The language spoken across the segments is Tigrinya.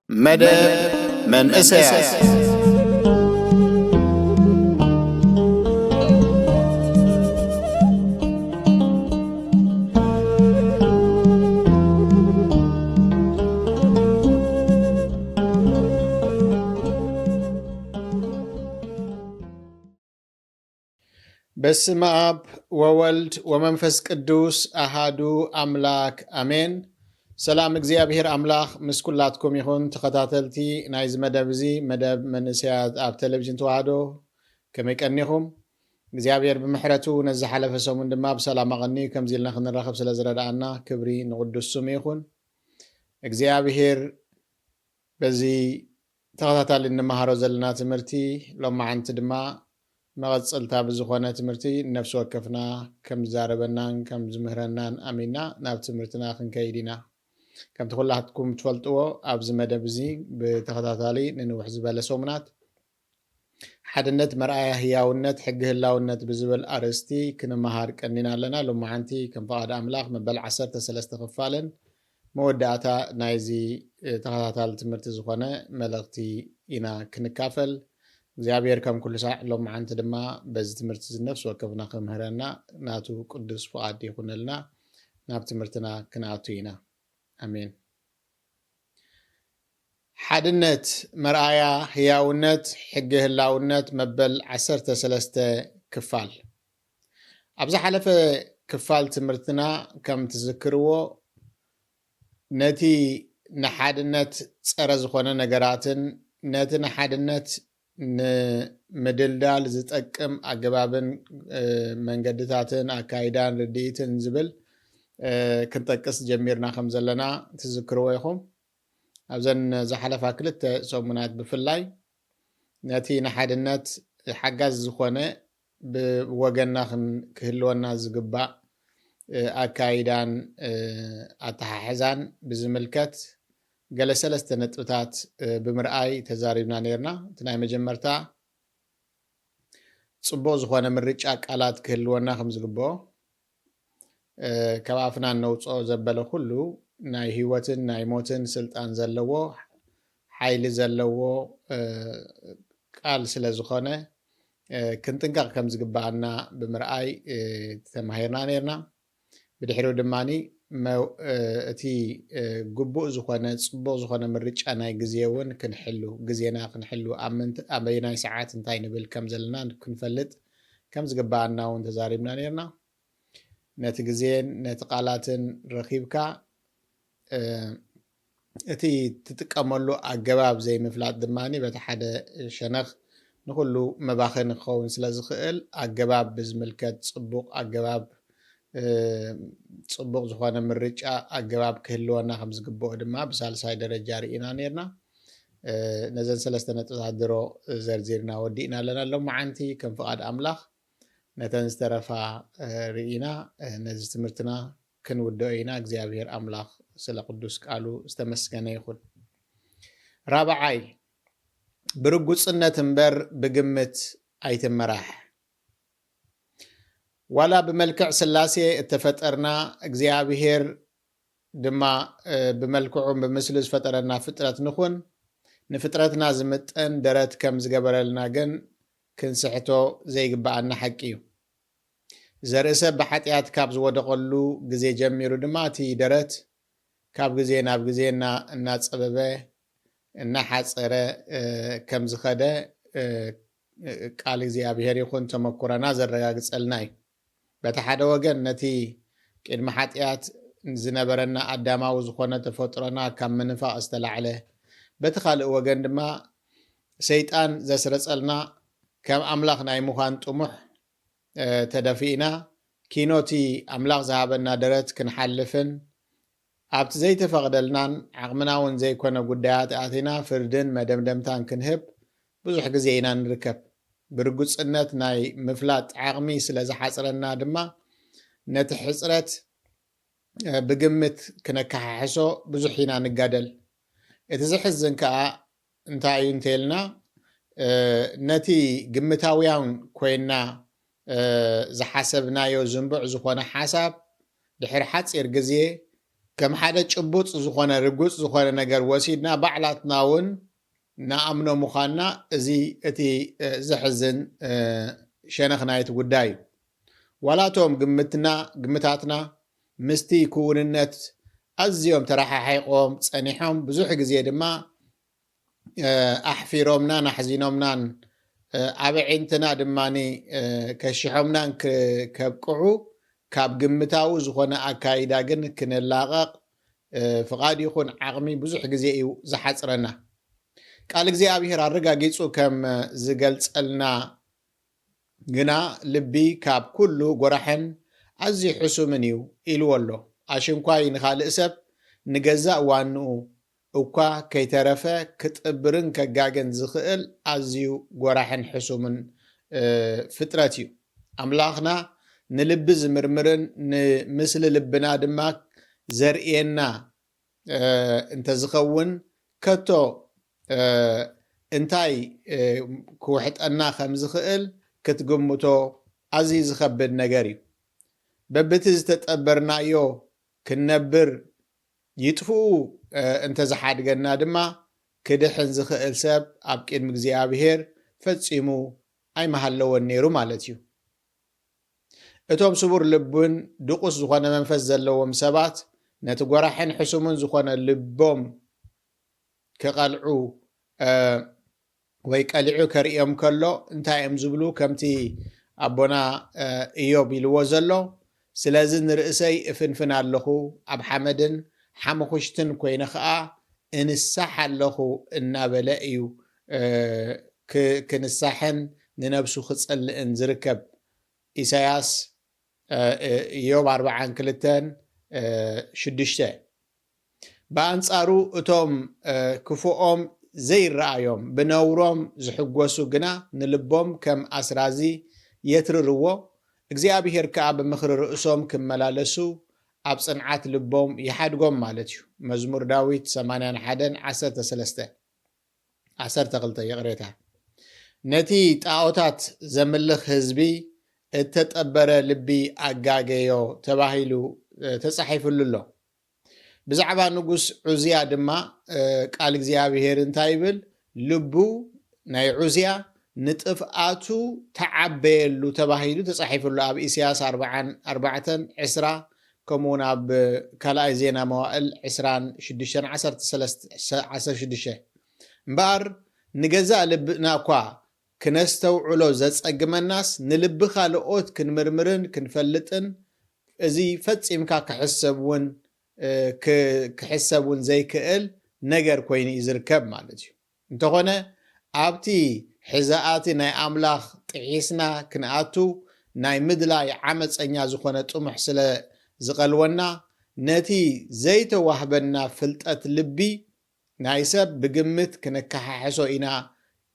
መደብ መንእሰያት። በስመ ኣብ ወወልድ ወመንፈስ ቅዱስ ኣሃዱ ኣምላክ ኣሜን። ሰላም እግዚኣብሔር ኣምላኽ ምስ ኩላትኩም ይኹን። ተኸታተልቲ ናይዚ መደብ እዚ፣ መደብ መንእሰያት ኣብ ቴሌቪዥን ተዋህዶ፣ ከመይ ቀኒኹም? እግዚኣብሔር ብምሕረቱ ነዚ ዝሓለፈ ሰሙን ድማ ብሰላም ኣቐንዩ ከምዚ ኢልና ክንራኸብ ስለ ዝረድኣና ክብሪ ንቕዱስ ስሙ ይኹን። እግዚኣብሔር በዚ ተኸታታሊ እንመሃሮ ዘለና ትምህርቲ ሎማዓንቲ ድማ መቐጸልታ ብዝኾነ ትምህርቲ ነፍሲ ወከፍና ከም ዝዛረበናን ከም ዝምህረናን ኣሚንና ናብ ትምህርትና ክንከይድ ኢና። ከምቲ ኩላትኩም ትፈልጥዎ ኣብዚ መደብ እዚ ብተኸታታሊ ንንውሕ ዝበለ ሰሙናት ሓድነት መርኣያ ህያውነት ሕጊ ህላውነት ብዝብል ኣርእስቲ ክንመሃር ቀኒና ኣለና። ሎማዓንቲ ከም ፍቓድ ኣምላኽ መበል ዓሰርተ ሰለስተ ክፋልን መወዳእታ ናይዚ ተኸታታሊ ትምህርቲ ዝኾነ መልእኽቲ ኢና ክንካፈል። እግዚኣብሔር ከም ኩሉ ሳዕ ሎማዓንቲ ድማ በዚ ትምህርቲ እዚ ነፍሲ ወከፍና ክምህረና ናቱ ቅዱስ ፍቓድ ይኹነልና። ናብ ትምህርትና ክንኣቱ ኢና። ኣሜን። ሓድነት መርኣያ ህያውነት ሕጊ ህላውነት መበል ዓሰርተ ሰለስተ ክፋል። ኣብ ዝሓለፈ ክፋል ትምህርትና ከም ትዝክርዎ ነቲ ንሓድነት ጸረ ዝኾነ ነገራትን ነቲ ንሓድነት ንምድልዳል ዝጠቅም ኣገባብን መንገድታትን ኣካይዳን ርድኢትን ዝብል ክንጠቅስ ጀሚርና ከም ዘለና ትዝክርዎ ኢኹም። ኣብዘን ዝሓለፋ ክልተ ሰሙናት ብፍላይ ነቲ ንሓድነት ሓጋዚ ዝኾነ ብወገንና ክህልወና ዝግባእ ኣካይዳን ኣተሓሕዛን ብዝምልከት ገለ ሰለስተ ነጥብታት ብምርኣይ ተዛሪብና ነርና። እቲ ናይ መጀመርታ ጽቡቕ ዝኾነ ምርጫ ቃላት ክህልወና ከም ዝግብኦ፣ ካብ ኣፍና እነውፅኦ ዘበለ ኩሉ ናይ ህይወትን ናይ ሞትን ስልጣን ዘለዎ ሓይሊ ዘለዎ ቃል ስለ ዝኾነ ክንጥንቀቕ ከም ዝግባኣና ብምርኣይ ተማሂርና ነርና። ብድሕሪኡ ድማ እቲ ግቡእ ዝኾነ ጽቡቕ ዝኾነ ምርጫ ናይ ግዜ እውን ክንሕሉ፣ ግዜና ክንሕሉ፣ ኣብ ምንት-፣ ኣበየናይ ሰዓት እንታይ ንብል ከም ዘለና ክንፈልጥ ከም ዝግባኣና እውን ተዛሪብና ነርና። ነቲ ግዜን ነቲ ቃላትን ረኺብካ እቲ ትጥቀመሉ ኣገባብ ዘይምፍላጥ ድማ በቲ ሓደ ሸነኽ ንኹሉ መባኸኒ ክኸውን ስለ ዝኽእል ኣገባብ ብዝምልከት ጽቡቕ ኣገባብ ጽቡቕ ዝኾነ ምርጫ ኣገባብ ክህልወና ከም ዝግብኦ ድማ ብሳልሳይ ደረጃ ርኢና ነርና። ነዘን ሰለስተ ነጥብታት ድሮ ዘርዚርና ወዲእና ኣለና። ሎማዓንቲ ከም ፍቓድ ኣምላኽ ነተን ዝተረፋ ርኢና ነዚ ትምህርትና ክንውድኦ ኢና። እግዚኣብሔር ኣምላኽ ስለ ቅዱስ ቃሉ ዝተመስገነ ይኹን። ራብዓይ፣ ብርጉጽነት እምበር ብግምት ኣይትመራሕ። ዋላ ብመልክዕ ስላሴ እተፈጠርና እግዚኣብሔር ድማ ብመልክዑን ብምስሉ ዝፈጠረና ፍጥረት ንኹን፣ ንፍጥረትና ዝምጥን ደረት ከም ዝገበረልና ግን ክንስሕቶ ዘይግብኣና ሓቂ እዩ። ዘርኢ ሰብ ብሓጢኣት ካብ ዝወደቐሉ ግዜ ጀሚሩ ድማ እቲ ደረት ካብ ግዜ ናብ ግዜ እና-፣ እናጸበበ፣ እናሓጸረ፣ እ፣ ከም ዝኸደ፣ እ፣ ቃል እግዚኣብሔር ይኹን ተመኩረና ዘረጋግጸልና እዩ። በቲ ሓደ ወገን ነቲ ቅድሚ ሓጢኣት ዝነበረና ኣዳማዊ ዝኾነ ተፈጥሮና ካብ ምንፋቕ ዝተላዕለ፣ በቲ ካልእ ወገን ድማ ሰይጣን ዘስረጸልና ከም ኣምላኽ ናይ ምዃን ጥሙሕ እ፣ ተደፊእና ኪኖቲ ኣምላኽ ዝሃበና ደረት ክንሓልፍን ኣብቲ ዘይተፈቕደልናን ዓቕምና እውን ዘይኮነ ጉዳያት ኣቲና ፍርድን መደምደምታን ክንህብ ብዙሕ ግዜ ኢና ንርከብ። ብርግጽነት ናይ ምፍላጥ ዓቕሚ ስለ ዝሓጽረና ድማ ነቲ ሕጽረት ብግምት ክነከሓሕሶ ብዙሕ ኢና ንጋደል። እቲ ዘሕዝን ከኣ እንታይ እዩ እንተልና፣ ነቲ ግምታውያን ኮይና ዝሓሰብናዮ ዝንቡዕ ዝኾነ ሓሳብ ድሕሪ ሓፂር ግዜ ከም ሓደ ጭቡጥ ዝኾነ ርጉፅ ዝኾነ ነገር ወሲድና ባዕላትና እውን ንኣምኖ ምዃንና፣ እዚ እቲ ዘሕዝን ሸነኽ ናይቲ ጉዳይ እዩ። ዋላ እቶም ግምትና ግምታትና ምስቲ ክውንነት ኣዝዮም ተረሓሒቖም ጸኒሖም፣ ብዙሕ ግዜ ድማ ኣሕፊሮምናን ኣሕዚኖምናን፣ ኣብ ኣዒንትና ድማ ከሽሖምናን ከብቅዑ፣ ካብ ግምታዊ ዝኾነ ኣካይዳ ግን ክንላቐቕ ፍቓድ ይኹን ዓቕሚ ብዙሕ ግዜ እዩ ዝሓጽረና። ቃል እግዚኣብሔር ኣረጋጊጹ ከም ዝገልጸልና ግና፣ ልቢ ካብ ኩሉ ጎራሕን ኣዝዩ ሕሱምን እዩ ኢልዎ ኣሎ። ኣሽንኳይ ንኻልእ ሰብ ንገዛእ ዋንኡ እኳ ከይተረፈ ክጥብርን ከጋግን ዝኽእል ኣዝዩ ጎራሕን ሕሱምን ፍጥረት እዩ። ኣምላኽና ንልቢ ዝምርምርን ንምስሊ ልብና ድማ ዘርእየና እንተዝኸውን፣ ከቶ እንታይ ክውሕጠና ከም ዝኽእል ክትግምቶ ኣዝዩ ዝኸብድ ነገር እዩ። በብቲ ዝተጠበርናዮ ክንነብር ይጥፍኡ እንተዝሓድገና ድማ፣ ክድሕን ዝኽእል ሰብ ኣብ ቅድሚ እግዚኣብሔር ፈጺሙ ኣይመሃለወን ነይሩ ማለት እዩ። እቶም ስቡር ልብን ድቑስ ዝኾነ መንፈስ ዘለዎም ሰባት ነቲ ጎራሕን ሕሱምን ዝኾነ ልቦም ክቐልዑ ወይ ቀሊዑ ከርእዮም ከሎ እንታይ እዮም ዝብሉ? ከምቲ ኣቦና እዮብ ኢልዎ ዘሎ፣ ስለዚ ንርእሰይ እፍንፍን ኣለኹ፣ ኣብ ሓመድን ሓመኹሽትን ኮይነ ኸኣ እንሳሕ ኣለኹ እናበለ እዩ ክንሳሕን ንነብሱ ክጸልእን ዝርከብ። ኢሳያስ፣ እዮብ ኣርብዓን ክልተን ሽዱሽተ። ብኣንጻሩ እቶም ክፉኦም ዘይረኣዮም ብነውሮም ዝሕጎሱ ግና ንልቦም ከም ኣስራዚ የትርርዎ፣ እግዚኣብሔር ከኣ ብምኽሪ ርእሶም ክመላለሱ ኣብ ጽንዓት ልቦም ይሓድጎም ማለት እዩ። መዝሙር ዳዊት ሰማንያን ሓደን ዓሰርተ ሰለስተ። ዓሰርተ ክልተ፣ ይቕሬታ። ነቲ ጣዖታት ዘምልኽ ህዝቢ እተጠበረ ልቢ ኣጋገዮ ተባሂሉ ተጻሒፉሉ ኣሎ። ብዛዕባ ንጉስ ዑዝያ ድማ ቃል እግዚኣብሔር እንታይ ይብል? ልቡ ናይ ዑዝያ ንጥፍኣቱ ተዓበየሉ ተባሂሉ ተጻሒፉሉ ኣብ ኢሳያስ ኣርባዓን ኣርባዕተን ዕስራ፣ ከምኡውን ኣብ ካልኣይ ዜና መዋእል ዕስራን ሽዱሽተን ዓሰርተ ሰለስተ፣ ዓሰርተ ሽዱሽተ። እምበኣር ንገዛእ ልብና እኳ ክነስተውዕሎ ዘጸግመናስ፣ ንልቢ ካልኦት ክንምርምርን ክንፈልጥን፣ እዚ ፈጺምካ ክሕሰብ እውን፣ እ፣ ክ-፣ ክሕሰብ እውን ዘይክእል ነገር ኮይኑ እዩ ዝርከብ ማለት እዩ። እንተኾነ፣ ኣብቲ ሕዛኣቲ ናይ ኣምላኽ ጥሒስና ክንኣቱ ናይ ምድላይ ዓመጸኛ ዝኾነ ጥሙሕ ስለ ዝቐልወና፣ ነቲ ዘይተዋህበና ፍልጠት ልቢ ናይ ሰብ ብግምት ክንከሓሕሶ ኢና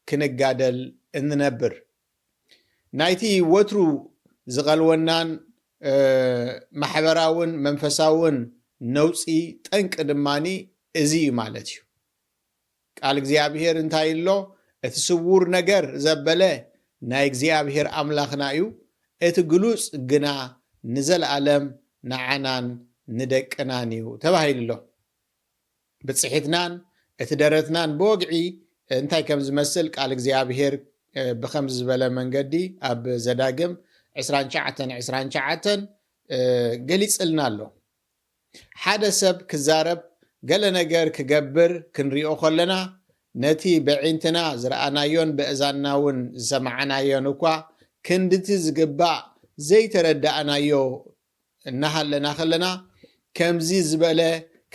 ክንጋደል እንነብር። ናይቲ ወትሩ ዝቐልወናን፣ እ፣ ማሕበራውን መንፈሳውን ነውጺ ጠንቂ ድማኒ እዚ እዩ ማለት እዩ። ቃል እግዚኣብሔር እንታይ ኣሎ? እቲ ስዉር ነገር ዘበለ ናይ እግዚኣብሔር ኣምላኽና እዩ፣ እቲ ግሉጽ ግና ንዘለኣለም ንዓናን ንደቅናን እዩ ተባሂሉ ኣሎ። ብጽሒትናን እቲ ደረትናን ብወግዒ እንታይ ከም ዝመስል ቃል እግዚኣብሔር፣ እ፣ ብኸምዚ ዝበለ መንገዲ ኣብ ዘዳግም ዕስራን ትሽዓተን ዕስራን ትሽዓተን፣ እ፣ ገሊጽልና ኣሎ። ሓደ ሰብ ክዛረብ፣ ገለ ነገር ክገብር ክንሪኦ ከለና፣ ነቲ በዒንትና ዝረኣናዮን በእዛንና እውን ዝሰማዕናዮን እኳ ክንድቲ ዝግባእ ዘይተረዳእናዮ እናሃለና ከለና፣ ከምዚ ዝበለ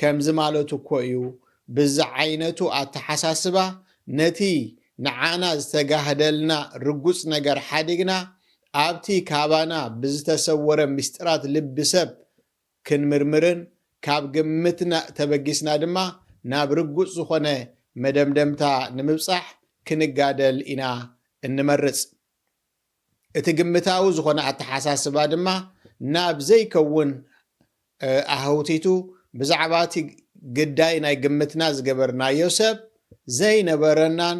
ከምዚ ማለቱ እኮ እዩ፣ ብዚ ዓይነቱ ኣተሓሳስባ ነቲ ንዓና ዝተጋህደልና ርጉጽ ነገር ሓዲግና፣ ኣብቲ ካባና ብዝተሰወረ ምስጢራት ልቢ ሰብ ክንምርምርን ካብ ግምትና ተበጊስና ድማ ናብ ርጉጽ ዝኾነ መደምደምታ ንምብጻሕ ክንጋደል ኢና እንመርጽ። እቲ ግምታዊ ዝኾነ ኣተሓሳስባ ድማ ናብ ዘይከውን ኣህውቲቱ ብዛዕባ እቲ ግዳይ ናይ ግምትና ዝገበርናዮ ሰብ ዘይነበረናን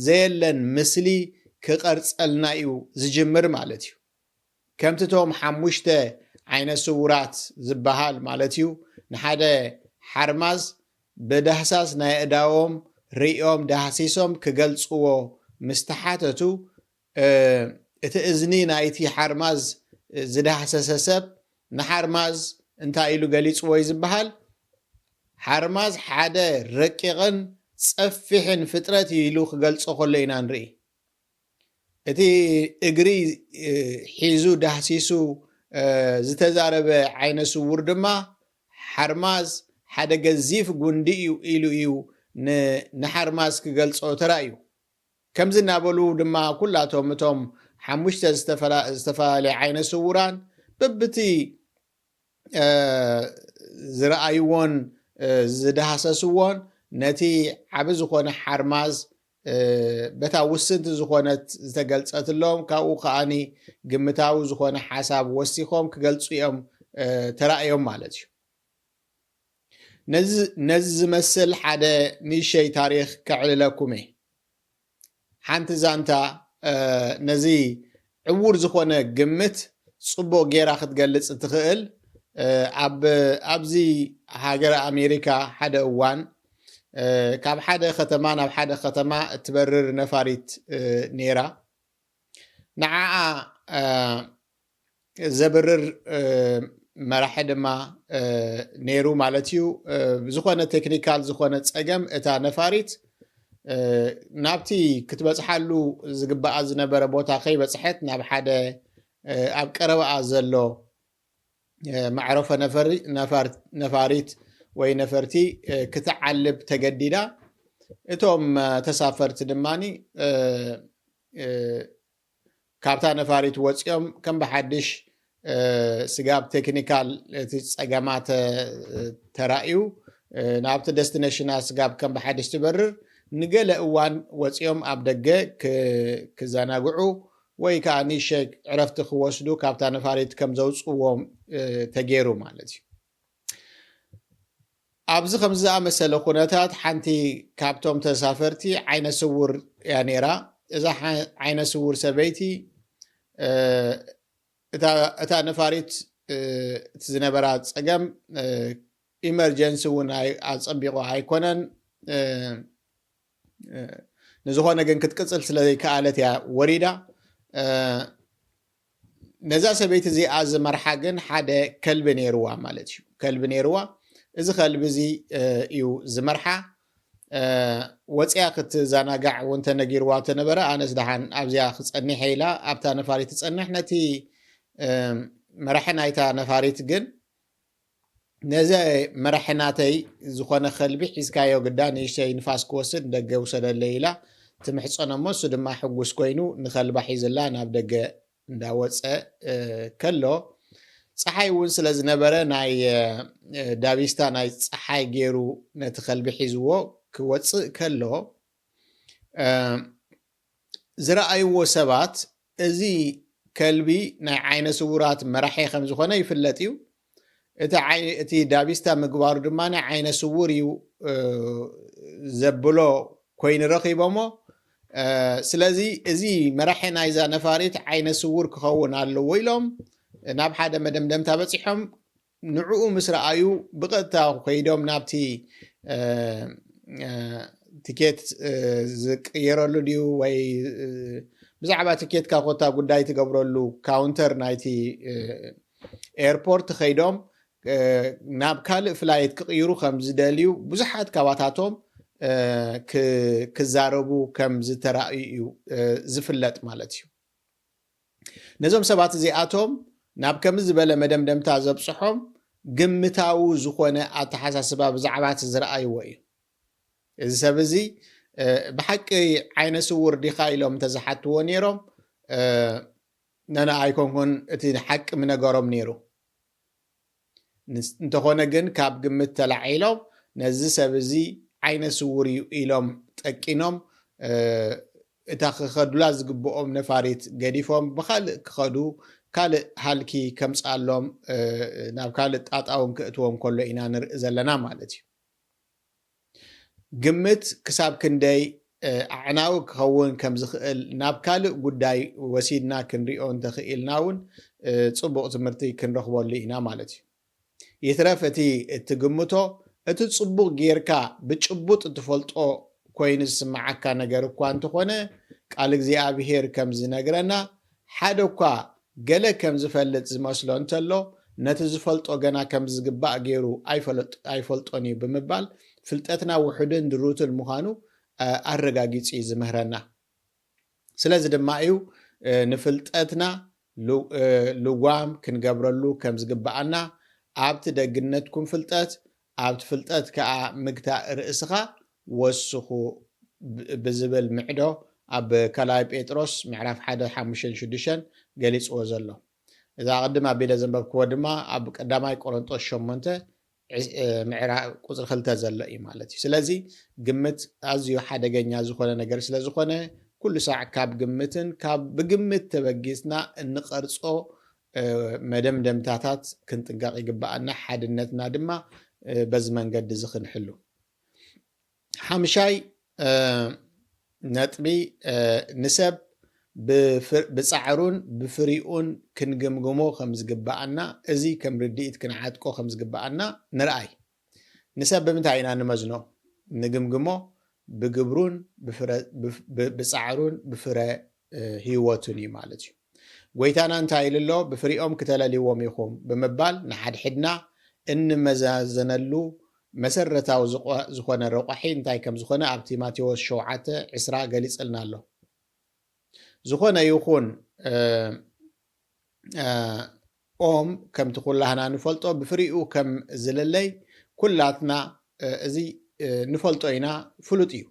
ዘየለን ምስሊ ክቐርጸልና እዩ ዝጅምር ማለት እዩ። ከምቲ እቶም ሓሙሽተ ዓይነ ስውራት ዝበሃል ማለት እዩ፣ ንሓደ ሓርማዝ ብዳህሳስ ናይ ኣእዳዎም ርእዮም ዳህሲሶም ክገልጽዎ ምስ ተሓተቱ፣ እቲ እዝኒ ናይቲ ሓርማዝ ዝዳህሰሰ ሰብ ንሓርማዝ እንታይ ኢሉ ገሊጽዎ እዩ ዝበሃል? ሓርማዝ ሓደ ረቂቕን ጸፊሕን ፍጥረት እዩ ኢሉ ክገልጾ ከሎ ኢና ንርኢ። እቲ እግሪ ሒዙ ዳህሲሱ ዝተዛረበ ዓይነ ስውር ድማ ሓርማዝ ሓደ ገዚፍ ጉንዲ እዩ ኢሉ እዩ ንሓርማዝ ክገልጾ ተራእዩ። ከምዚ እናበሉ ድማ ኩላቶም እቶም ሓሙሽተ ዝተፈላለየ ዓይነ ስውራን በብቲ ዝረኣይዎን ዝዳህሰስዎን ነቲ ዓቢ ዝኾነ ሓርማዝ በታ ውስንቲ ዝኾነት ዝተገልጸትሎም ካብኡ ከኣኒ ግምታዊ ዝኾነ ሓሳብ ወሲኾም ክገልጹ እዮም ተራእዮም ማለት እዩ። ነዚ ዝመስል ሓደ ንእሸይ ታሪኽ ከዕልለኩም እየ። ሓንቲ ዛንታ ነዚ ዕዉር ዝኾነ ግምት ጽቡቕ ጌራ ክትገልጽ እትኽእል ኣብዚ ሃገር ኣሜሪካ ሓደ እዋን ካብ ሓደ ከተማ ናብ ሓደ ከተማ እትበርር ነፋሪት ነይራ። ንዓኣ ዘብርር መራሒ ድማ ነይሩ ማለት እዩ። ብዝኾነ ቴክኒካል ዝኾነ ጸገም እታ ነፋሪት ናብቲ ክትበጽሓሉ ዝግባኣ ዝነበረ ቦታ ከይበጽሐት ናብ ሓደ ኣብ ቀረባኣ ዘሎ መዕረፎ ነፋሪት ወይ ነፈርቲ ክትዓልብ ተገዲዳ። እቶም ተሳፈርቲ ድማ ካብታ ነፋሪት ወፂኦም ከም ብሓድሽ ስጋብ ቴክኒካል እቲ ፀገማ ተራእዩ ናብቲ ደስቲኔሽና ስጋብ ከም ብሓድሽ ትበርር ንገለ እዋን ወፂኦም ኣብ ደገ ክዘናግዑ ወይ ከዓ ንእሸይ ዕረፍቲ ክወስዱ ካብታ ነፋሪት ከም ዘውፅዎም ተገይሩ ማለት እዩ። ኣብዚ ከምዚ ዝኣመሰለ ኩነታት ሓንቲ ካብቶም ተሳፈርቲ ዓይነ ስውር እያ ነይራ። እዛ ዓይነ ስውር ሰበይቲ እታ ነፋሪት እቲ ዝነበራ ፀገም ኢመርጀንሲ እውን ኣፀቢቑ ኣይኮነን። ንዝኾነ ግን ክትቅፅል ስለዘይከኣለት እያ ወሪዳ። ነዛ ሰበይቲ እዚኣ ዝመርሓ ግን ሓደ ከልቢ ነይርዋ ማለት እዩ። ከልቢ ነይርዋ። እዚ ከልቢ እዚ እዩ ዝመርሓ። ወፅያ ክትዘናጋዕ እውን ተነጊርዋ ተነበረ። ኣነስ ደሓን ኣብዚኣ ክፀኒሐ ኢላ ኣብታ ነፋሪት ትፀንሕ። ነቲ መራሒ ናይታ ነፋሪት ግን ነዚ መራሒ ናተይ ዝኾነ ከልቢ ሒዝካዮ ግዳ ንእሽተይ ንፋስ ክወስድ ደገ ውሰደለይ ኢላ ትምሕፀኖ እሞ እሱ ድማ ሕጉስ ኮይኑ ንኸልባ ሒዝላ ናብ ደገ እንዳወፀ ከሎ ፀሓይ እውን ስለ ዝነበረ ናይ ዳቢስታ ናይ ፀሓይ ገይሩ ነቲ ከልቢ ሒዝዎ ክወፅእ ከሎ ዝረኣይዎ ሰባት እዚ ከልቢ ናይ ዓይነ ስውራት መራሒ ከም ዝኾነ ይፍለጥ እዩ። እቲ ዳቢስታ ምግባሩ ድማ ናይ ዓይነ ስውር እዩ ዘብሎ ኮይኑ ረኺቦሞ። ስለዚ እዚ መራሒ ናይዛ ነፋሪት ዓይነ ስውር ክኸውን ኣለዎ ኢሎም ናብ ሓደ መደምደምታ በፂሖም። ንዕኡ ምስ ረኣዩ ብቐጥታ ከይዶም ናብቲ ትኬት ዝቅየረሉ ድዩ ወይ ብዛዕባ ትኬትካ ኮታ ጉዳይ ትገብረሉ ካውንተር ናይቲ ኤርፖርት ከይዶም ናብ ካልእ ፍላይት ክቕይሩ ከም ዝደልዩ ብዙሓት ካባታቶም ክዛረቡ ከም ዝተራእዩ እዩ ዝፍለጥ ማለት እዩ። ነዞም ሰባት እዚኣቶም ናብ ከምዚ ዝበለ መደምደምታ ዘብፅሖም ግምታዊ ዝኾነ ኣተሓሳስባ ብዛዕባ እቲ ዝረኣይዎ እዩ። እዚ ሰብ እዚ ብሓቂ ዓይነ ስውር ዲኻ ኢሎም እንተዝሓትዎ ነይሮም ነነ ኣይኮንኩን እቲ ሓቂ ምነገሮም ነይሩ። እንተኾነ ግን ካብ ግምት ተላዒሎም ነዚ ሰብ እዚ ዓይነ ስውር እዩ ኢሎም ጠቂኖም እታ ክኸዱላ ዝግብኦም ነፋሪት ገዲፎም ብኻልእ ክኸዱ ካልእ ሃልኪ ከምፅኣሎም ናብ ካልእ ጣጣውን ክእትዎም ከሎ ኢና ንርኢ ዘለና ማለት እዩ። ግምት ክሳብ ክንደይ ኣዕናዊ ክኸውን ከም ዝኽእል ናብ ካልእ ጉዳይ ወሲድና ክንሪኦ እንተኽኢልና እውን ፅቡቕ ትምህርቲ ክንረኽበሉ ኢና ማለት እዩ። ይትረፍ እቲ እትግምቶ እቲ ፅቡቕ ጌርካ ብጭቡጥ እትፈልጦ ኮይኑ ዝስምዓካ ነገር እኳ እንተኾነ ቃል እግዚኣብሄር ከም ዝነግረና ሓደ እኳ ገለ ከም ዝፈልጥ ዝመስሎ እንተሎ ነቲ ዝፈልጦ ገና ከም ዝግባእ ገይሩ ኣይፈልጦን እዩ ብምባል ፍልጠትና ውሑድን ድሩትን ምዃኑ ኣረጋጊጹ እዩ ዝምህረና። ስለዚ ድማ እዩ ንፍልጠትና ልዋም ክንገብረሉ ከም ዝግብኣና ኣብቲ ደግነትኩም ፍልጠት ኣብቲ ፍልጠት ከዓ ምግታእ ርእስኻ ወስኹ ብዝብል ምዕዶ ኣብ ካልኣይ ጴጥሮስ ምዕራፍ ሓደ ሓሙሽተን ሽዱሽተን ገሊፅዎ ዘሎ። እዛ ቅድም ኣቢለ ዘንበብክዎ ድማ ኣብ ቀዳማይ ቆሮንጦስ ሸሞንተ ምዕራፍ ቁፅሪ ክልተ ዘሎ እዩ ማለት እዩ። ስለዚ ግምት ኣዝዩ ሓደገኛ ዝኾነ ነገር ስለ ዝኾነ ኩሉ ሳዕ ካብ ግምትን ካብ ብግምት ተበጊስና እንቐርፆ መደምደምታታት ክንጥንቀቕ ይግብኣና። ሓድነትና ድማ በዚ መንገዲ እዚ ክንሕሉ። ሓምሻይ ነጥቢ ንሰብ ብፃዕሩን ብፍሪኡን ክንግምግሞ ከም ዝግብኣና፣ እዚ ከም ርድኢት ክንዓጥቆ ከም ዝግብኣና ንርኣይ። ንሰብ ብምንታይ ኢና ንመዝኖ? ንግምግሞ ብግብሩን ብፃዕሩን ብፍረ ህይወቱን እዩ ማለት እዩ። ጎይታና እንታይ ኢሉ ኣሎ? ብፍሪኦም ክተለልዎም ኢኹም ብምባል ንሓድሕድና እንመዛዘነሉ መሰረታዊ ዝኾነ ረቋሒ እንታይ ከም ዝኾነ ኣብቲ ማቴዎስ ሸውዓተ ዕስራ ገሊፅልና ኣሎ። ዝኾነ ይኹን ኦም ከምቲ ኩላህና ንፈልጦ ብፍሪኡ ከም ዝልለይ ኩላትና እዚ ንፈልጦ ኢና፣ ፍሉጥ እዩ።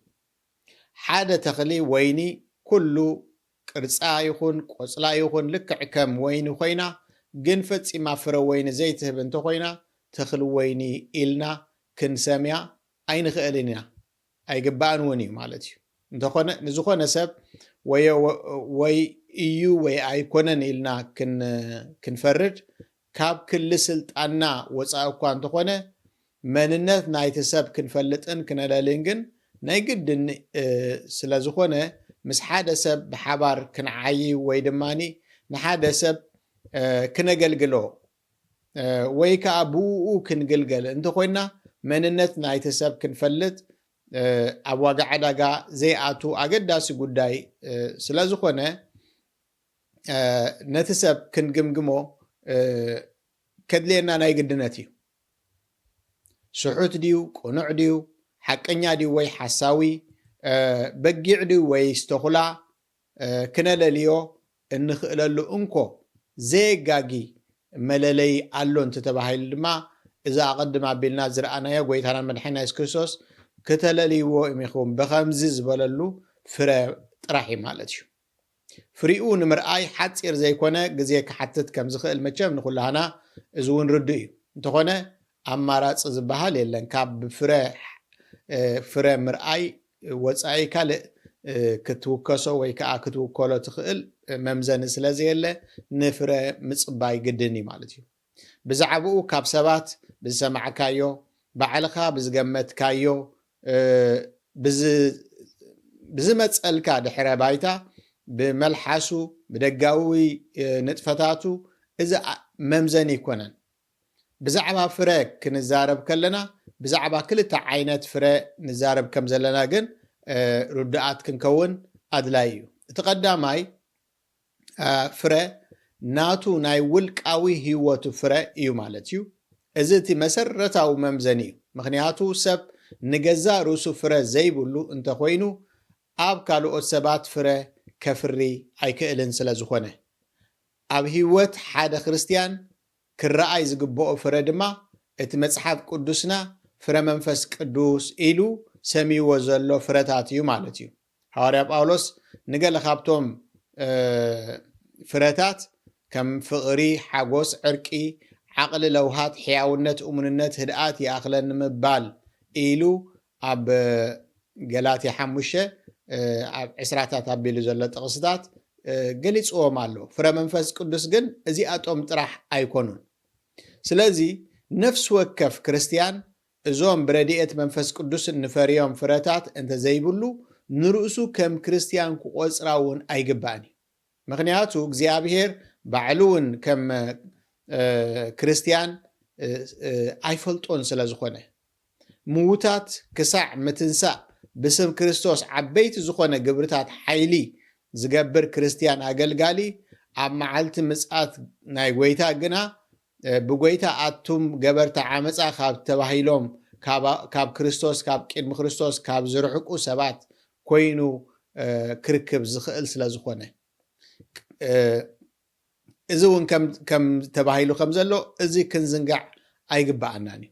ሓደ ተኽሊ ወይኒ ኩሉ ቅርጻ ይኹን ቆጽላ ይኹን ልክዕ ከም ወይኒ ኮይና ግን ፈጺማ ፍረ ወይኒ ዘይትህብ እንተኾይና ተኽሊ ወይኒ ኢልና ክንሰምያ ኣይንኽእልን ኢና። ኣይግባእን እውን እዩ ማለት እዩ። እንተኾነ ንዝኾነ ሰብ ወይ እዩ ወይ ኣይኮነን ኢልና ክንፈርድ ካብ ክሊ ስልጣንና ወፃኢ እኳ እንተኾነ መንነት ናይቲ ሰብ ክንፈልጥን ክነለልን ግን ናይ ግድን ስለዝኾነ ምስ ሓደ ሰብ ብሓባር ክንዓይ ወይ ድማ ንሓደ ሰብ ክነገልግሎ ወይ ከዓ ብኡ ክንግልገል እንተኮይና መንነት ናይቲ ሰብ ክንፈልጥ ኣብ ዋጋ ዕዳጋ ዘይኣቱ ኣገዳሲ ጉዳይ ስለዝኾነ ነቲ ሰብ ክንግምግሞ ከድልየና ናይ ግድነት እዩ። ስሑት ድዩ፣ ቅኑዕ ድዩ፣ ሓቀኛ ድዩ ወይ ሓሳዊ፣ በጊዕ ድዩ ወይ ስተኹላ ክነለልዮ እንኽእለሉ እንኮ ዘየጋጊ መለለይ ኣሎ እንተተባሂሉ ድማ እዚ ኣቐድም ኣቢልና ዝረኣናዮ ጎይታናን መድሓኒና የሱስ ክርስቶስ ክተለልይዎ ኢኹም ብኸምዚ ዝበለሉ ፍረ ጥራሕ እዩ ማለት እዩ። ፍሪኡ ንምርኣይ ሓፂር ዘይኮነ ግዜ ክሓትት ከም ዝኽእል መቸም ንኩላህና እዚ እውን ርዱእ እዩ። እንተኾነ ኣማራፂ ዝበሃል የለን። ካብ ብፍረ ፍረ ምርኣይ ወፃኢ ካልእ ክትውከሶ ወይ ከዓ ክትውከሎ ትኽእል መምዘኒ ስለዘየለ ንፍረ ምፅባይ ግድን እዩ ማለት እዩ። ብዛዕባኡ ካብ ሰባት ብዝሰማዕካዮ ባዕልኻ ብዝገመትካዮ ብዝመፀልካ ድሕረ ባይታ ብመልሓሱ ብደጋዊ ንጥፈታቱ እዚ መምዘኒ ኣይኮነን። ብዛዕባ ፍረ ክንዛረብ ከለና ብዛዕባ ክልተ ዓይነት ፍረ ንዛረብ ከም ዘለና ግን ርዱኣት ክንከውን ኣድላይ እዩ። እቲ ቀዳማይ ፍረ ናቱ ናይ ውልቃዊ ህይወቱ ፍረ እዩ ማለት እዩ። እዚ እቲ መሰረታዊ መምዘኒ እዩ። ምክንያቱ ሰብ ንገዛእ ርእሱ ፍረ ዘይብሉ እንተኮይኑ ኣብ ካልኦት ሰባት ፍረ ከፍሪ ኣይክእልን ስለ ዝኾነ። ኣብ ህይወት ሓደ ክርስትያን ክረኣይ ዝግብኦ ፍረ ድማ እቲ መጽሓፍ ቅዱስና ፍረ መንፈስ ቅዱስ ኢሉ ሰምይዎ ዘሎ ፍረታት እዩ ማለት እዩ። ሃዋርያ ጳውሎስ ንገለ ካብቶም ፍረታት ከም ፍቕሪ፣ ሓጎስ፣ ዕርቂ፣ ዓቕሊ፣ ለውሃት፣ ሕያውነት፣ እሙንነት፣ ህድኣት ይኣኽለኒ ምባል ኢሉ ኣብ ገላትያ ሓሙሽተ ኣብ ዕስራታት ኣቢሉ ዘሎ ጥቕስታት ገሊፅዎም ኣሎ። ፍረ መንፈስ ቅዱስ ግን እዚኣቶም ጥራሕ ኣይኮኑን። ስለዚ ነፍሲ ወከፍ ክርስትያን እዞም ብረድኤት መንፈስ ቅዱስ እንፈርዮም ፍረታት እንተዘይብሉ፣ ንርእሱ ከም ክርስትያን ክቆጽራ እውን ኣይግባእን እዩ። ምኽንያቱ እግዚኣብሔር ባዕሉ እውን ከም ክርስትያን ኣይፈልጦን ስለ ዝኾነ፣ ምዉታት ክሳዕ ምትንሳእ ብስም ክርስቶስ ዓበይቲ ዝኾነ ግብርታት ሓይሊ ዝገብር ክርስትያን ኣገልጋሊ፣ ኣብ መዓልቲ ምጽኣት ናይ ጐይታ ግና ብጎይታ ኣቱም ገበርቲ ዓመፃ ካብ ተባሂሎም ካብ ክርስቶስ፣ ካብ ቅድሚ ክርስቶስ ካብ ዝርሕቁ ሰባት ኮይኑ ክርክብ ዝኽእል ስለ ዝኾነ፣ እዚ እውን ከም ተባሂሉ ከም ዘሎ እዚ ክንዝንጋዕ ኣይግባኣናን እዩ።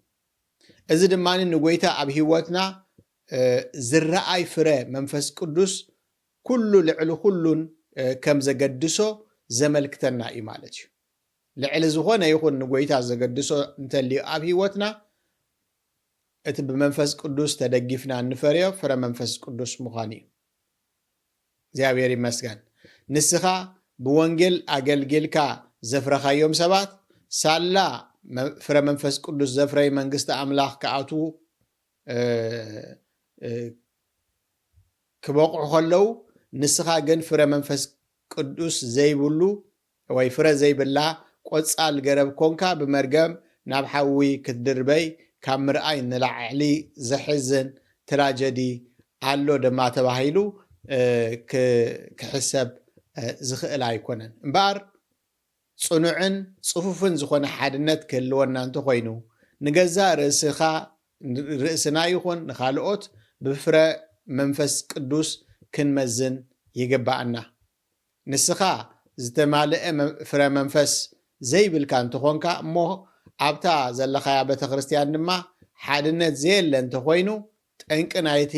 እዚ ድማ ንጎይታ ኣብ ህይወትና ዝረኣይ ፍረ መንፈስ ቅዱስ ኩሉ ልዕሊ ኩሉን ከም ዘገድሶ ዘመልክተና እዩ ማለት እዩ። ልዕሊ ዝኾነ ይኹን ንጎይታ ዘገድሶ እንተልዩ ኣብ ህይወትና፣ እቲ ብመንፈስ ቅዱስ ተደጊፍና እንፈርዮ ፍረ መንፈስ ቅዱስ ምዃኑ እዩ። እግዚኣብሔር ይመስገን። ንስኻ ብወንጌል ኣገልጊልካ ዘፍረኻዮም ሰባት ሳላ ፍረ መንፈስ ቅዱስ ዘፍረዩ መንግስቲ ኣምላኽ ክኣትዉ ክበቕዑ ከለዉ፣ ንስኻ ግን ፍረ መንፈስ ቅዱስ ዘይብሉ ወይ ፍረ ዘይብላ ቆጻል ገረብ ኮንካ ብመርገም ናብ ሓዊ ክትድርበይ ካብ ምርኣይ ንላዕሊ ዘሕዝን ትራጀዲ ኣሎ ድማ ተባሂሉ ክሕሰብ ዝኽእል ኣይኮነን። እምበኣር ጽኑዕን ጽፉፍን ዝኾነ ሓድነት ክህልወና እንተኾይኑ፣ ንገዛእ ርእስኻ ርእስና ይኹን ንኻልኦት ብፍረ መንፈስ ቅዱስ ክንመዝን ይግባኣና። ንስኻ ዝተማልአ ፍረ መንፈስ ዘይብልካ እንተኾንካ እሞ ኣብታ ዘለኻያ ቤተ ክርስትያን ድማ ሓድነት ዘየለ እንተኾይኑ ጠንቂ ናይቲ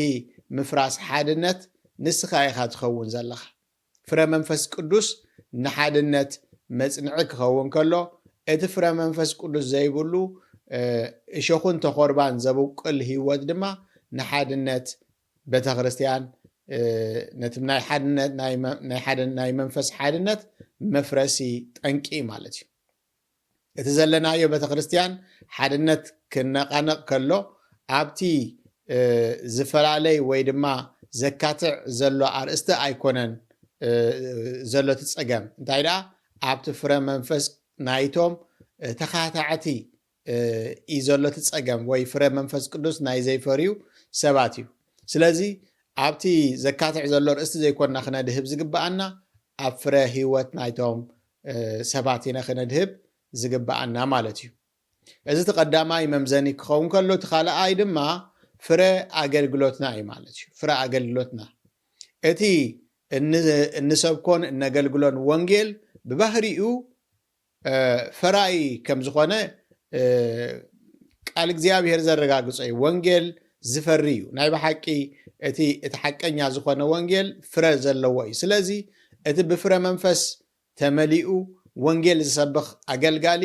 ምፍራስ ሓድነት ንስኻ ኢኻ ትኸውን ዘለኻ። ፍረ መንፈስ ቅዱስ ንሓድነት መጽንዒ ክኸውን ከሎ፣ እቲ ፍረ መንፈስ ቅዱስ ዘይብሉ እሾኹን ተኾርባን ዘብቁል ህይወት ድማ ንሓድነት ቤተ ክርስትያን፣ ነቲ ናይ ሓድነት ናይ መንፈስ ሓድነት መፍረሲ ጠንቂ ማለት እዩ። እቲ ዘለናዮ ቤተ ክርስትያን ሓድነት ክነቓነቕ ከሎ ኣብቲ ዝፈላለይ ወይ ድማ ዘካትዕ ዘሎ ኣርእስቲ ኣይኮነን ዘሎ እቲ ጸገም። እንታይ ደኣ ኣብቲ ፍረ መንፈስ ናይቶም ተኻታዕቲ እዩ ዘሎ እቲ ጸገም፣ ወይ ፍረ መንፈስ ቅዱስ ናይ ዘይፈርዩ ሰባት እዩ። ስለዚ ኣብቲ ዘካትዕ ዘሎ ኣርእስቲ ዘይኮንና ክነድህብ ዝግብኣና፣ ኣብ ፍረ ህይወት ናይቶም ሰባት ኢና ክነድህብ ዝግብኣና ማለት እዩ። እዚ እቲ ቀዳማይ መምዘኒ ክኸውን ከሎ፣ እቲ ካልኣይ ድማ ፍረ ኣገልግሎትና እዩ ማለት እዩ። ፍረ ኣገልግሎትና፣ እቲ እንሰብኮን እነገልግሎን ወንጌል ብባህሪኡ ፈራይ ከም ዝኾነ ቃል እግዚኣብሔር ዘረጋግጾ እዩ። ወንጌል ዝፈሪ እዩ። ናይ ብሓቂ እቲ እቲ ሓቀኛ ዝኾነ ወንጌል ፍረ ዘለዎ እዩ። ስለዚ እቲ ብፍረ መንፈስ ተመሊኡ ወንጌል ዝሰብኽ ኣገልጋሊ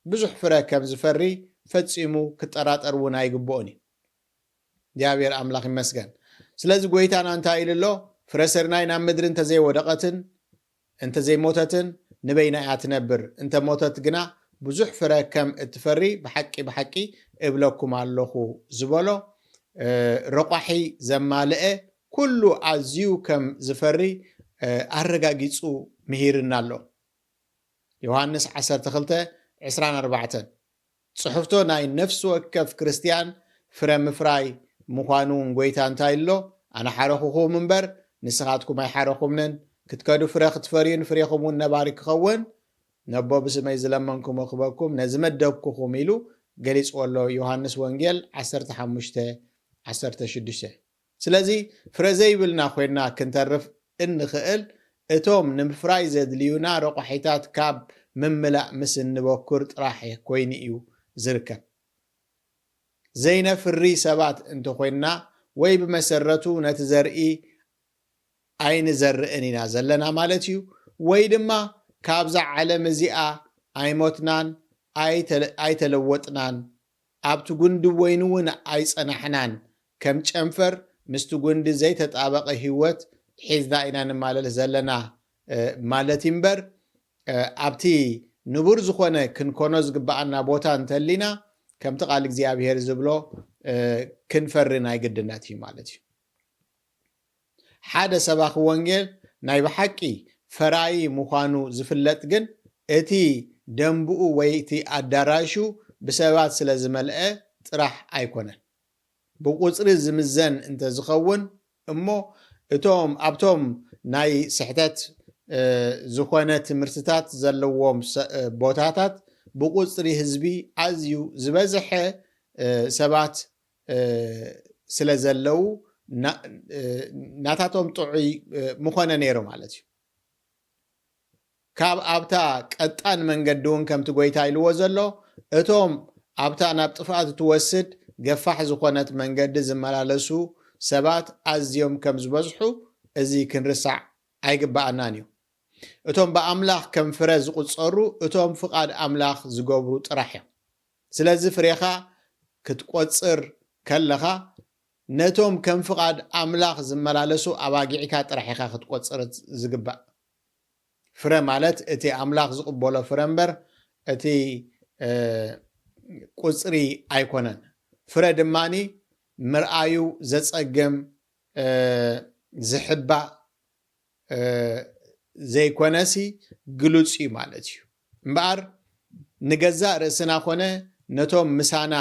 ብዙሕ ፍረ ከም ዝፈሪ ፈጺሙ ክጠራጠር እውን ኣይግብኦን እዩ። እግዚኣብሔር ኣምላኽ ይመስገን። ስለዚ ጎይታና እንታይ ኢሉ ኣሎ? ፍረ ስርናይ ናብ ምድሪ እንተዘይወደቐትን እንተዘይሞተትን ንበይና እያ ትነብር፣ እንተሞተት ግና ብዙሕ ፍረ ከም እትፈሪ ብሓቂ ብሓቂ እብለኩም ኣለኹ ዝበሎ ረቋሒ ዘማልአ ኩሉ ኣዝዩ ከም ዝፈሪ ኣረጋጊጹ ምሂርና ኣሎ። ዮሃንስ ዓሰርተ ክልተ ዕስራን ኣርባዕተን። ጽሕፍቶ ናይ ነፍሲ ወከፍ ክርስትያን ፍረ ምፍራይ ምዃኑ እውን ጎይታ እንታይ ኣሎ? ኣነ ሓረኹኹም እምበር ንስኻትኩም ኣይሓረኹምንን። ክትከዱ ፍረ ክትፈርዩን ፍሬኹም እውን ነባሪ ክኸውን ነቦ ብስመይ ዝለመንኩሞ ክበኩም ነዚ መደብኩኹም ኢሉ ገሊጽዎ ኣሎ። ዮሃንስ ወንጌል ዓሰርተ ሓሙሽተ ዓሰርተ ሽዱሽተ። ስለዚ ፍረ ዘይብልና ኮይንና ክንተርፍ እንኽእል እቶም ንምፍራይ ዘድልዩና ረቋሒታት ካብ ምምላእ ምስ እንበኩር ጥራሕ ኮይኑ እዩ ዝርከብ። ዘይነፍሪ ሰባት እንተኾይንና ወይ ብመሰረቱ ነቲ ዘርኢ ኣይንዘርእን ኢና ዘለና ማለት እዩ። ወይ ድማ ካብዛ ዓለም እዚኣ ኣይሞትናን ኣይተለወጥናን ኣብቲ ጉንዲ ወይኒ እውን ኣይጸናሕናን። ከም ጨንፈር ምስቲ ጉንዲ ዘይተጣበቐ ህይወት ሒዝና ኢና ንማለልስ ዘለና ማለት እዩ እምበር፣ ኣብቲ ንቡር ዝኾነ ክንኮኖ ዝግብኣና ቦታ እንተሊና፣ ከምቲ ቃል እግዚኣብሔር ዝብሎ ክንፈሪ ናይ ግድነት እዩ ማለት እዩ። ሓደ ሰባኺ ወንጌል ናይ ብሓቂ ፈራዪ ምዃኑ ዝፍለጥ ግን፣ እቲ ደንብኡ ወይ እቲ ኣዳራሹ ብሰባት ስለ ዝመልአ ጥራሕ ኣይኮነን። ብቁጽሪ ዝምዘን እንተዝኸውን እሞ፣ እቶም ኣብቶም ናይ ስሕተት ዝኾነ ትምህርትታት ዘለዎም ቦታታት ብቁጽሪ ህዝቢ ኣዝዩ ዝበዝሐ ሰባት ስለ ዘለዉ፣ ናታቶም ጥዑይ ምኾነ ነይሩ ማለት እዩ። ካብ ኣብታ ቀጣን መንገዲ እውን ከምቲ ጎይታ ኢልዎ ዘሎ፣ እቶም ኣብታ ናብ ጥፍኣት እትወስድ ገፋሕ ዝኾነት መንገዲ ዝመላለሱ ሰባት ኣዝዮም ከም ዝበዝሑ እዚ ክንርሳዕ ኣይግብኣናን እዩ። እቶም ብኣምላኽ ከም ፍረ ዝቑጸሩ እቶም ፍቓድ ኣምላኽ ዝገብሩ ጥራሕ እዮም። ስለዚ ፍሬኻ ክትቆጽር ከለኻ፣ ነቶም ከም ፍቓድ ኣምላኽ ዝመላለሱ ኣባጊዕካ ጥራሕ ኢኻ ክትቆጽር ዝግባእ። ፍረ ማለት እቲ ኣምላኽ ዝቕበሎ ፍረ እምበር፣ እቲ ቁጽሪ ኣይኮነን። ፍረ ድማኒ ምርኣዩ ዘጸግም፣ ዝሕባእ፣ ዘይኮነሲ ግሉጽ እዩ ማለት እዩ። እምበኣር ንገዛእ ርእስና ኮነ ነቶም ምሳና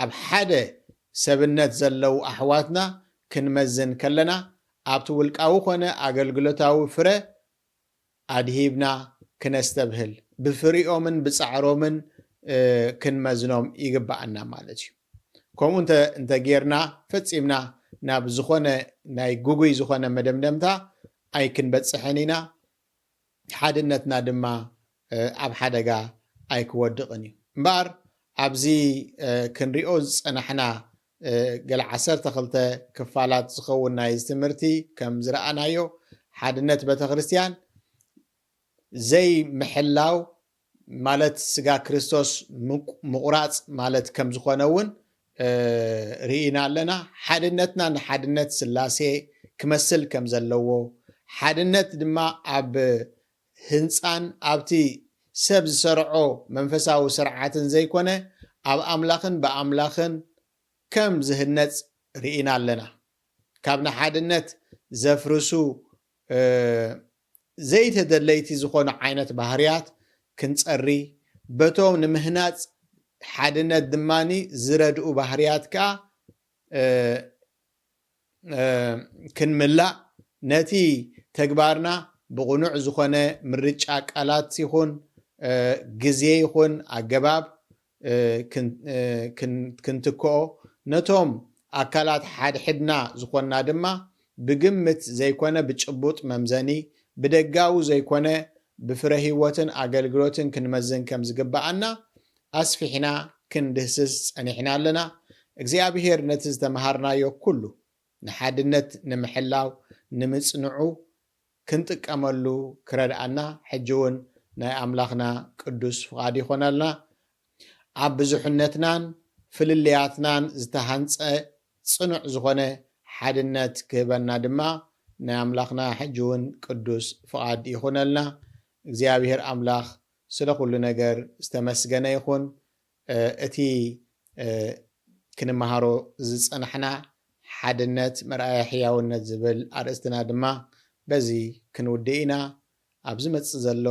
ኣብ ሓደ ሰብነት ዘለዉ ኣሕዋትና ክንመዝን ከለና፣ ኣብቲ ውልቃዊ ኮነ ኣገልግሎታዊ ፍረ ኣድሂብና ክነስተብህል፣ ብፍሪኦምን ብጻዕሮምን ክንመዝኖም ይግብኣና ማለት እዩ። ከምኡ እንተ ጌርና፣ ፈጺምና ናብ ዝኾነ ናይ ግጉይ ዝኾነ መደምደምታ ኣይክንበጽሕን ኢና። ሓድነትና ድማ ኣብ ሓደጋ ኣይክወድቕን እዩ። እምበኣር ኣብዚ ክንሪኦ ዝጸናሕና ገለ ዓሰርተ ክልተ ክፋላት ዝኸውን ናይዚ ትምህርቲ፣ ከም ዝረኣናዮ፣ ሓድነት ቤተክርስትያን ዘይምሕላው ማለት፣ ስጋ ክርስቶስ ምቁራጽ ማለት ከም ዝኾነ እውን ርኢና ኣለና። ሓድነትና ንሓድነት ስላሴ ክመስል ከም ዘለዎ፣ ሓድነት ድማ ኣብ ህንጻን ኣብቲ ሰብ ዝሰርዖ መንፈሳዊ ስርዓትን ዘይኮነ፣ ኣብ ኣምላኽን ብኣምላኽን ከም ዝህነጽ ርኢና ኣለና። ካብ ንሓድነት ዘፍርሱ ዘይተደለይቲ ዝኾኑ ዓይነት ባህርያት ክንጸሪ፣ በቶም ንምህናጽ ሓድነት ድማኒ ዝረድኡ ባህርያት ከኣ ክንምላእ፣ ነቲ ተግባርና ብቕኑዕ ዝኾነ ምርጫ ቃላት ይኹን ግዜ ይኹን ኣገባብ ክንትክኦ፣ ነቶም ኣካላት ሓድሕድና ዝኾንና ድማ ብግምት ዘይኮነ ብጭቡጥ መምዘኒ፣ ብደጋዊ ዘይኮነ ብፍረ ህይወትን ኣገልግሎትን ክንመዝን ከም ዝግብኣና ኣስፊሕና ክንድህስስ ጸኒሕና ኣለና። እግዚኣብሔር ነቲ ዝተምሃርናዮ ኩሉ ንሓድነት ንምሕላው ንምጽንዑ ክንጥቀመሉ ክረድኣና ሕጂ እውን ናይ ኣምላኽና ቅዱስ ፍቓድ ይኾነልና። ኣብ ብዙሕነትናን ፍልልያትናን ዝተሃንጸ ጽኑዕ ዝኾነ ሓድነት ክህበና ድማ ናይ ኣምላኽና ሕጂ እውን ቅዱስ ፍቓድ ይኹነልና። እግዚኣብሔር ኣምላኽ ስለ ኩሉ ነገር ዝተመስገነ ይኹን። እቲ ክንመሃሮ ዝጸናሕና ሓድነት መርኣያ ሕያውነት ዝብል ኣርእስትና ድማ በዚ ክንውድእ ኢና። ኣብ ዝመጽእ ዘሎ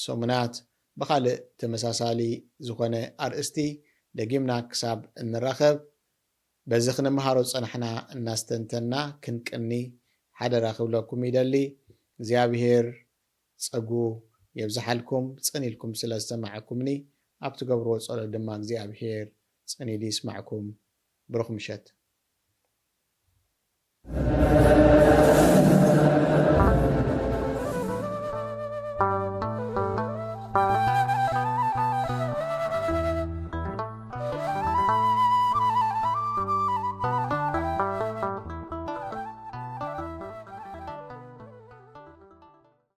ሰሙናት ብኻልእ ተመሳሳሊ ዝኾነ ኣርእስቲ ደጊምና ክሳብ እንራኸብ፣ በዚ ክንመሃሮ ዝጸናሕና እናስተንተና ክንቅኒ ሓደራ ክብለኩም ይደሊ። እግዚኣብሔር ጸጉ የብዝሓልኩም። ጽን ኢልኩም ስለ ዝሰማዕኩምኒ፣ ኣብ ትገብርዎ ጸሎት ድማ እግዚኣብሔር ጽን ኢሉ ይስማዕኩም። ብሩኽ ምሸት።